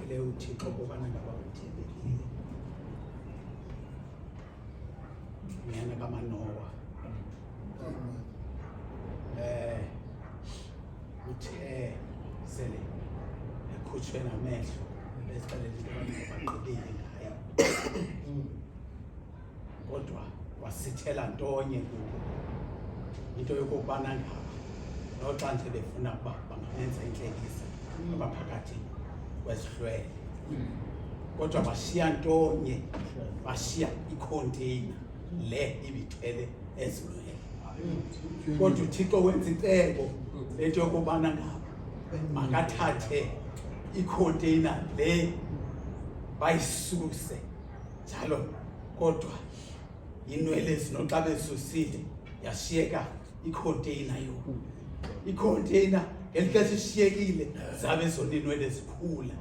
Uqaphele uThixo ukubana ngaba uthembekile. Unyana kaManowa. Uthe sele ekhutshwe namehlo bezixelela into yobana bagqibile ngaye. Kodwa wasithela ntonye kubo into yokokubana ngaba noxa nje befuna ukuba bangamenza intlekisa abaphakathi kwezihlwele, kodwa bashiya ntonye, bashiya ikhonteyina le ibithwele ezinwele. Kodwa uThixo wenza icebo lento yokubana ngaba makathathe ikhonteyina le bayisuse njalo, kodwa inwele zinoxa besusile yashiyeka ikhonteyina yona. Ikhonteyina ngeli xesha ishiyekile zabe zona iinwele zikhula,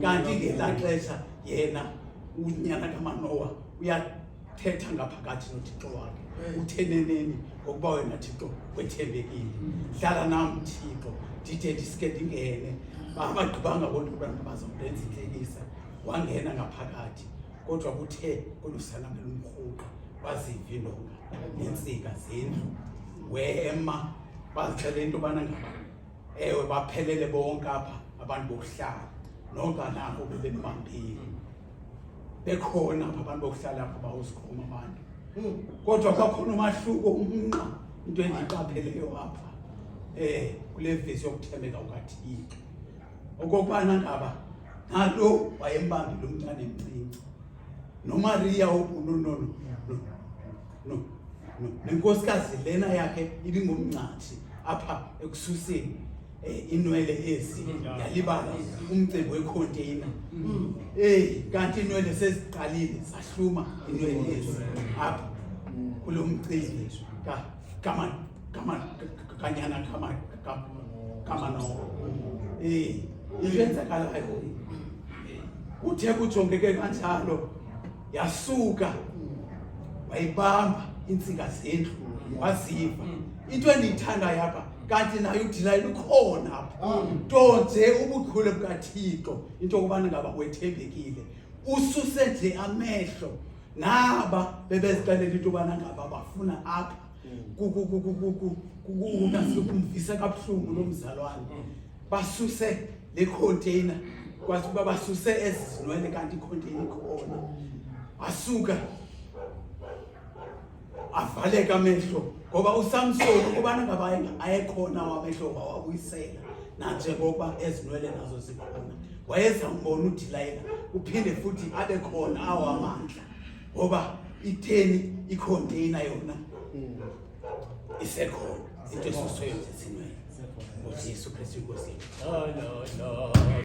kanti ngelaa xesha yena unyana kaManowa uyathetha ngaphakathi noThixo wakhe, utheneneni ngokuba wena Thixo wethembekile, hlala nam Thixo ndide ndiske ndingene. Abagqibanga bonke abantu bazawulenza intlekisa, wangena ngaphakathi, kodwa kuthe kolusana belumrhuqa waziva iindonga neentsika zendlu, wema bazixelela into yobana ngaba ewe baphelele bonke apha abantu bokuhlala, noxa nabo bebembambile bekhona apha abantu bokuhlala apha bawuzikhoma abantu, kodwa kwakhona umahluko umnqa. Into endiyiqapheleyo apha kule vesi yokuthembeka kukaThixo, okokubana ngaba nalo wayembambile umntana emncinci noMariya no nenkosikazi lena yakhe ibingumngcatshi apha ekususeni inwele ezi, yalibala umcimbi wekhonteyina. Kanti inwele seziqalile zahluma inwele ezi apha kulo mcimbi ka kama kama kanyana kama kaManowa. Into enzakalayo uthe kujongeke kanjalo, yasuka wayibamba iintsika zendlu waziva. Into endiyithandayo apha, kanti naye uDilayila ukhona apha, nto nje ubuchule bukaThixo, into yokubana ngaba wethembekile, ususe nje amehlo naba bebezixelela into yobana ngaba bafuna apha kumvisa kabuhlungu lo mzalwane, basuse le container, kwathi uba basuse ezi zinwele kanti ikhonteyina ikhona, asuka avaleka amehlo, ngoba uSamson ukubana ngaba ayekhona wamehlo wawabuyisela, nanjengokuba ezinwele nazo zikhona, wayezambona uDilayila, uphinde futhi abe khona awamandla, ngoba itheni ikhonteyina yona isekhona, into esusweyo nje zinwele. NgoJesu Kristu inkosi yethu.